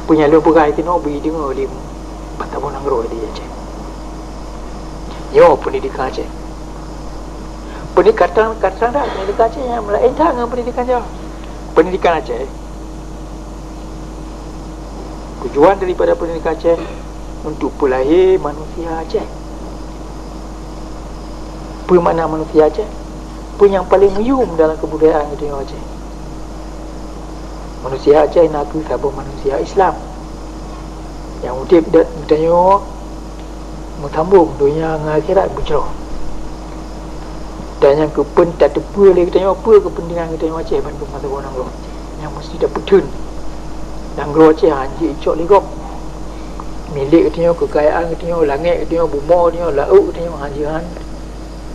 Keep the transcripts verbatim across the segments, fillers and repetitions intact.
Peue nyang lôn peugah keunoe beudeungoe lé bansaboh nanggroe di Aceh. Nyoe peundidikan Aceh. Peundidikan, kadang-kadang dak peundidikan Aceh nyang laén that ngon peundidikan Jawa. Peundidikan Aceh, tujuan daripada peundidikan Aceh untuk peulahé manusia Aceh. Peue makna manusia Aceh? Peue nyang paleng meuyum dalam keubudayaan geutanyoe Aceh? Manusia Aceh nakeuh saboh manusia Islam nyang udeb dan geutanyoe meusambong donya ngon akhirat beujroh. Dan nyang keupeuen tateupeue lé geutanyoe peue keupeuntengan geutanyoe Aceh bandum masa nanggroe nyang meusti tapeutheun. Nanggroe Aceh hana jicok lé gob. Milék geutanyoe, keukayaan geutanyoe, langét geutanyoe, bumoe geutanyoe, laôt geutanyoe hana jihan.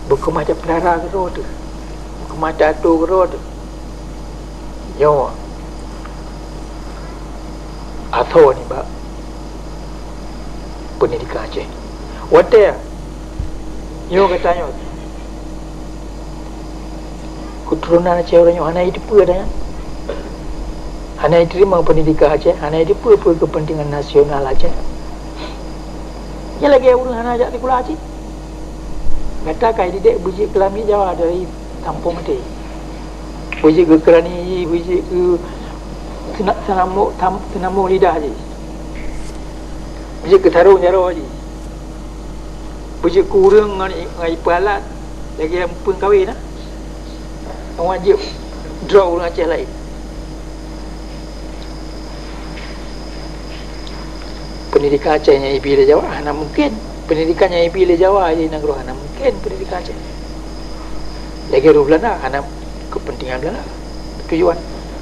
Beukeumah tapeulara keudroe teuh. Beukeumah taatô keudroe teuh. Nyoe asoe nibak peundidikan Aceh. Watée nyoe gata nyoe, keuturonan Aceh uroe nyoe hana jiteupeue ata nyan. Hana jiteurimong peundidikan Aceh, hana jiteupeue peue keupeuntengan nasional Aceh. Nyan lagée ureuëng hana jak sikula cit. Gata ka ididek beujeuet keu lamiet Jawa dari sampoe maté. Beujeuet keu keurani jih, beujeuet keu sena-, seunamok tam-, seunamok lidah jih. Beujeuet keu sarong jaroe jih. Beujeuet keu ureuëng ngon i-, ngon ipeualat lagée muphom kawé na. Awak jeuet droe ureuëng Aceh laén. Peundidikan Aceh nyang ibi lé Jawa hana mungken. Peundidikan nyang ibi lé Jawa di nanggroe hana mungken peundidikan Aceh. Lagée ureuëng Beulanda hana keupeuntengan Beulanda tujuan.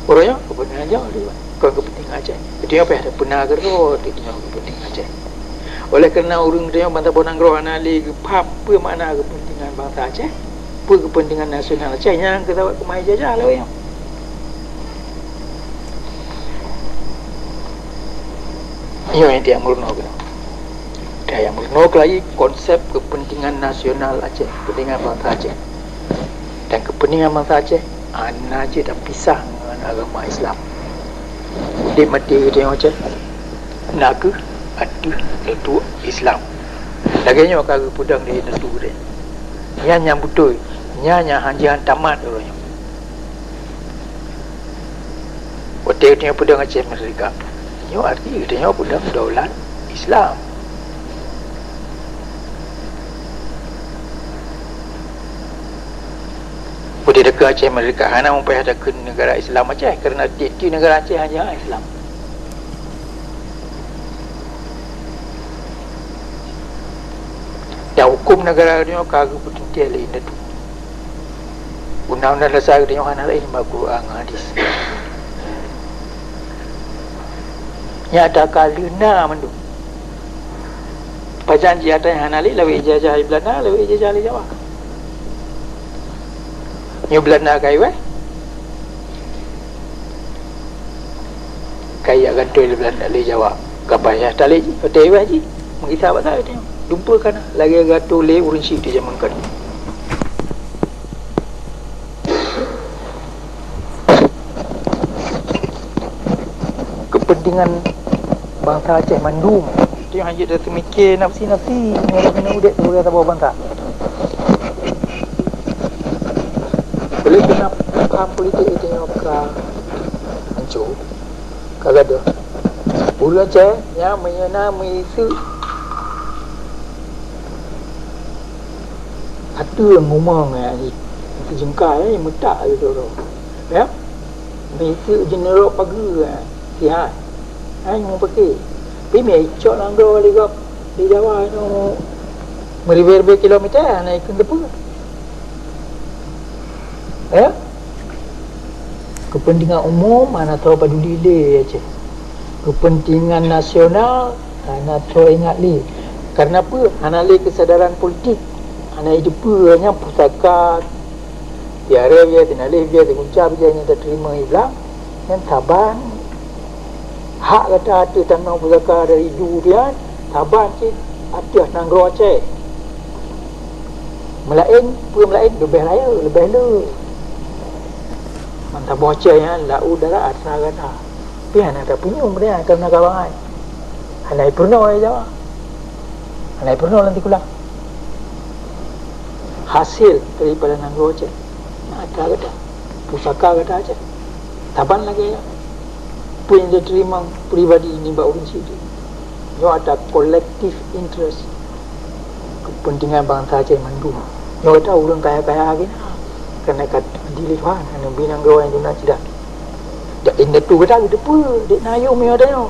Uroe nyoe keupeuntengan Jawa tujuan. Kon keupeuntengan Aceh. Geutanyoe payah tapeuna keudroe geutanyoe keupeuntengan Aceh. Oleh kareuna ureuëng geutanyoe bansaboh nanggroe hana lé geupaham peue makna keupeuntengan bansa Aceh, peue keupeuntengan nasional Aceh nyang keu sabab keumah jijajah lé awaknyan. Nyoe nyang tajak meurunoe keunoe. Tajak meurunoe keulai konsep keupeuntengan nasional Aceh, keupeuntengan bansa Aceh. Dan keupeuntengan bansa Aceh hana jeuet tapisah ngon agama Islam. Udeb maté geutanyoe Aceh nakeuh ateueh neutuek Islam. Lagée nyoe ka geupeudong lé Datuk Gurée. Nyan nyang beutôi, nyan nyang hana jihan tamat uroe nyoe. Watée geutanyoe peudong Aceh Merdeka, nyoe arti geutanyoe peudong daulat Islam. Watée takheun Aceh Merdeka, hana meupayah takheun neugara Islam Aceh, kareuna tieb-tieb neugara Aceh hanya Islam. Dan huköm neugara nyoe ka geupeuteuntée lé indatu. Undang-undang dasar geutanyoe hana laén nibak Quran ngon hadis. Nyata ka lheueh na mandum. Pajan jih ata nyang hana lé lawét ijazah lé Beulanda, lawét ijazah lé Jawa. Nyoe Beulanda ka iweh. Ka ijak gantoe lé Beulanda, lé Jawa. Ka payah talét jih, watée iweh jih. Meugisa bak saboh tanyoe. Dumpeue ka na, lagée geuatoe lé ureuëng syiek di jameun ka. Keupeuntengan bansa Aceh mandum. Tanyoe hana jeuet taseumike nafsi-nafsi, nyoe keuneuk udeb sibagoe saboh bansa. Oleh karena paham politik itu nyoe ka hancô, ka gadôh. Ureuëng Aceh nyang meunyoe na meuiseuk ateueh ngumong, eh, teujeungkai, eh, meutak gitu tu. Ya? Meuiseuk jeuneuroe pageue, eh, sihat. Hai, nyang paké. Tapi meuicok nanggroe lé gob di Jawa nyoe meuribèe-ribèe kilomèter, hana ikheun teupeue. Ya? Keupeuntengan umum hana soe paduli lé Aceh. Keupeuntengan nasional hana soe ingat lé. Kareuna peue? Hana lé keusadaran politik. Hana jiteupeue nyan pusaka Tiaré biyeu, teunaléh biyeu, teugunca biyeu nyang tateurimong i blang, nyan saban hak gata ateueh tanoh pusaka dari du pian, saban cit ateueh nanggroe Aceh. Meulaén, peue meulaén? Leubeh rayeuk, leubeh le. Mantong boh Aceh nyan laôt darat atra gata. Tapi hana tapunyueng, beuna ka na kawan ai. Hana ipeurunoe Jawa. Hana ipeurunoe lam tikulah. Hasil daripada nanggroe Aceh, mata gata, pusaka gata Aceh. Saban lagèe nyan. Peue nyang jiteurimong pribadi nibak ureueng sidroe. Nyoe ata collective interest. Kepentingan bansa Aceh mandum. Nyoe gata ureueng kaya-kaya lagèe na. Keuneuk ka dileupah, anu, binang gawai duna cit dah. Dak indatu gata geuteupeue, dek na yum nyoe dah nyoe.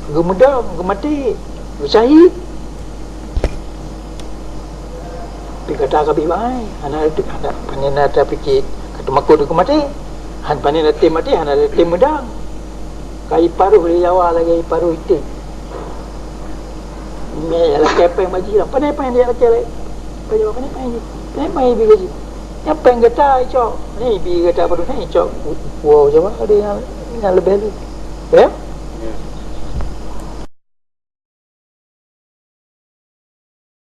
Geumeudong, geumaté, geusyahid. Tapi gata ka bit bangai, hana, hana, pané na tapike ka teumakot geumaté. Han pané na tem maté, hana tem meudong. Ka iparoh lé Jawa lagèe iparoh iték. Mè lakèe péng bak jih lah. Pané péng jih lakèe lé. Pané, pané péng jih. Pané péng jih bak jih. Nyan péng gata icok. Ni bi gata padum nyan icok. Wow, Jawa ada yang, yang lebih tu. Ya?